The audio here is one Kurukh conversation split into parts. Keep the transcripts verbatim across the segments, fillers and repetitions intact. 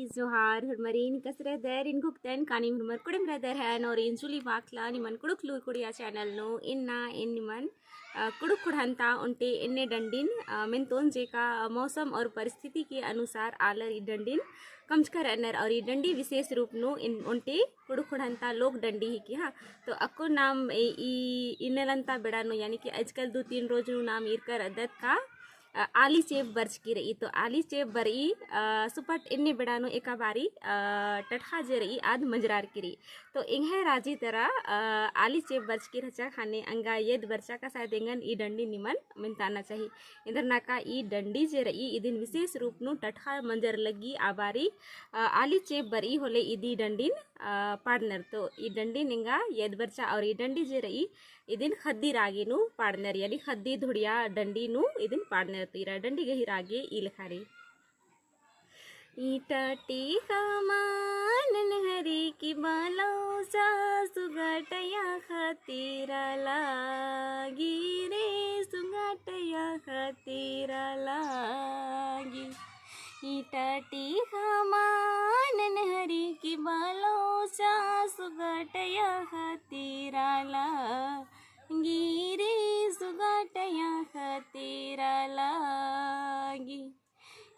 जोहार, होरमारिन कस रअदर, एन घुकतन कानिम होरमर कुड़िम रअदर हन, और एन जुली बाखला निमन कुँड़ुख़ लूर कुड़िया channel नू। इन्ना एन निमन, अ, कुँड़ुख़ ख़ुड़हन ता ओन्टे एन्ने डंडिन, अ, मेन्तोन जेका मौसम और परिस्थिति के अनुसार आलर ई डंडिन कमचकर रअनर, और ई डंडी विशेष रूप नू एन ओन्टे कुँड़ुख़ ख़ुड़हन ता लोक डंडी हिकी, हाँ। तो अक्कु नाम ए-, ई इन्नेलन्ता बेड़ा नू, यानी कि आजकल दू तीन रोज नू नाम ईरकर रअदत का, अ, आली चेंप बरचकी रई। तो आली चेंप बरई, अ, सुपट एन्ने बेड़ा नू एका बारी, अ, टटख़ा जे रई आद मंजरारकी रई। तो एंग्है राजी तरा, अ, आली चेंप बरचकी रहचा ख़ने अंगा येद बरचा का सायद एंगन ई डंडी निमन मेन्ताना चाही। एन्देर नाका ई डंडी जे रई इदिन विशेष रूप नू टटख़ा मंजर लग्गी आ बारी, अ, आली चेंप बरई होले इदी डंडिन, अ, पाड़नर। तो ई डंडिन एंगा येद बरचा और ई डंडी जे रई इदिन ख़द्दी रागे नू पाड़नर, यानी ख़द्दी धुड़िया डंडी नू इदिन पाड़नर। तो ईरा डंडी गही रागे ई लेखा रई। ईटा टीका मानन हरी की बालो सा सुगाटया खातिर लागी रे, सुगाटया खातिर लागी। ईटा टीका मानन हरी की बालो सा सुगाटया खातिर लागी रे, सुगाटया खातिर लागी।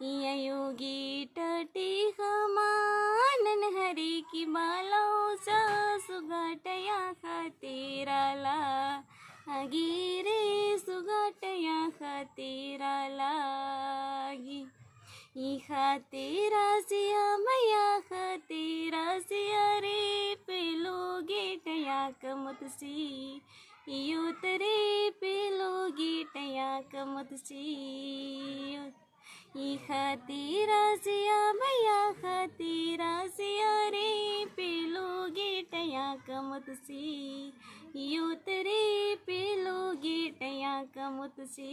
इया योगी टटी खमानन हरी की बालो सा सुगाटया खातिर लागी रे, सुगाटया खातिर लागी। ई खातिर सिया मैया खातिर सिया रे, पेलो गेटया कमुतसी, योत रे पेलो गेटया कमुतसी। ई खातिर सिया मैया खातिर सिया रे, पेलो गेटया कमुतसी, योत रे पेलो गेटया कमुतसी,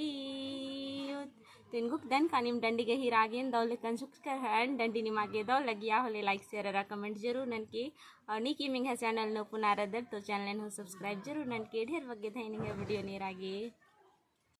योत। तो एन घुकदन कानिम डंडी गही रागेन दव लेकन झुकचकर हन। डंडी निमा गे दव लगिया होले like, share अरा comment जरूर ननके। और नीकिम एंग्है channel नू पुना रअदर तो channel नू subscribe जरूर ननके। ढेर बग्गे धैन एंग्है video नेरा गे।